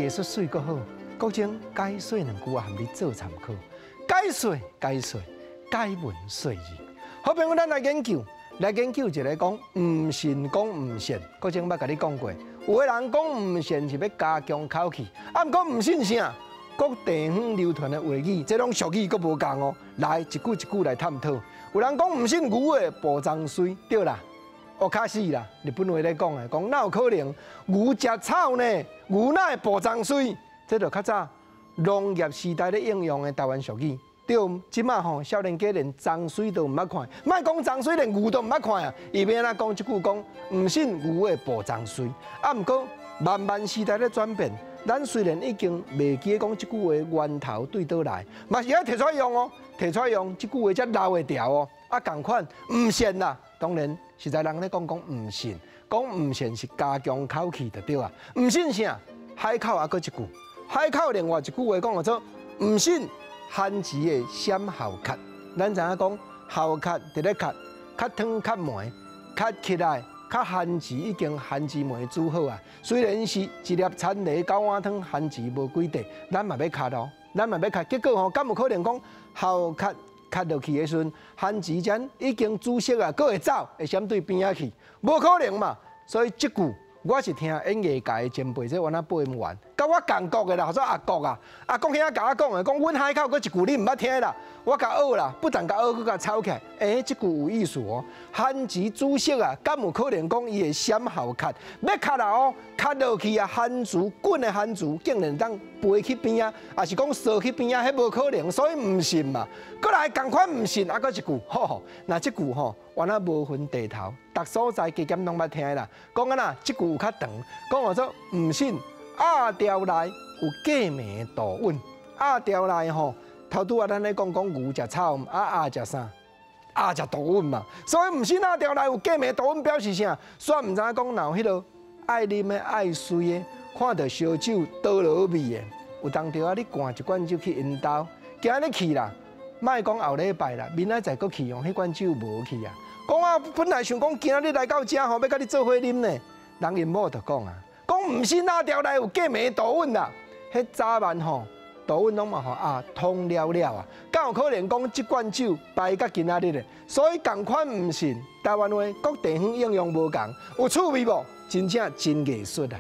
藝術媠閣好，國政解說兩句啊，含你做參考。解說解說，解文說字。好朋友，咱來研究，來研究一个講毋信講毋信。國政捌共你講過，有的人講毋信是欲加強口氣，啊，毋過毋信啥？各地方流傳的話語，這攏俗語閣無仝哦。來一句一句來探討。有人講毋信牛會哺髒水，對啦。哦，較死啦！日本話咧講的，講哪有可能牛食草呢？牛哪會哺髒水？這就較早農業時代咧應用的台灣俗語。對，這馬吼少年家連髒水都毋捌看，莫講髒水，連牛都毋捌看啊！伊欲按怎講這句講毋信牛會哺髒水？啊，毋過慢慢時代咧轉變，咱雖然已經袂記得講這句話源頭對佗來，嘛是愛提出來用哦，提出來用這句話才留會牢哦。啊，仝款毋信啦，當然。實在人咧講講毋信，講毋信是加強口氣就對啊。毋信啥？海口猶閣一句，海口另外一句話講叫做毋信番薯會閃鱟殼。咱知影講鱟殼佇咧殼，較湯較糜，殼起來較番薯已經番薯糜煮好啊。雖然是一粒田螺九碗湯番薯無幾塊，咱嘛欲殼哦，咱嘛欲殼。結果吼，敢有可能講鱟殼？殼落去的時陣，番薯層已經煮熟啊，閣會走，會閃對邊仔去，無可能嘛。所以這句我是聽演藝界的前輩，這原來播音員，佮我仝國的啦，號做阿國啊，阿國兄共我講的，講阮海口閣一句你毋捌聽啦，我共學啦，不但共學，閣共抄起來。欸，這句有意思哦。番薯煮熟啊，敢有可能講伊會閃鱟殼？欲殼啦哦，殼落去啊，番薯滾的番薯竟然當飛去邊仔，抑是講趖去邊仔，彼無可能，所以毋信嘛。閣來仝款毋信，啊，閣一句，吼吼，若這句吼，原來無分地頭，逐所在加減攏捌聽啦。講按怎，這句有較長，講號做毋信鴨條內有過暝杜塭。鴨條內吼，頭拄仔咱咧講講牛食草，啊鴨食啥？鴨食杜塭嘛。所以毋信鴨條內有過暝杜塭，表示啥？煞毋知影講若有彼个愛啉的、愛媠的，看著燒酒倒落味的，有當時啊，你灌一罐酒去𪜶兜，今日去啦，莫講後禮拜啦，明仔載閣去哦，彼罐酒無去啊。講啊，本來想講今仔日來到遮吼，欲共你做伙啉呢。人𪜶某就講啊，講毋信鴨條內有過暝杜塭啦，彼早晚吼，杜塭攏嘛予鴨劏了了啊，敢有可能講這罐酒擺到今仔日咧？所以仝款毋信，台灣話各地方應用無仝，有趣味無？真正真藝術啊！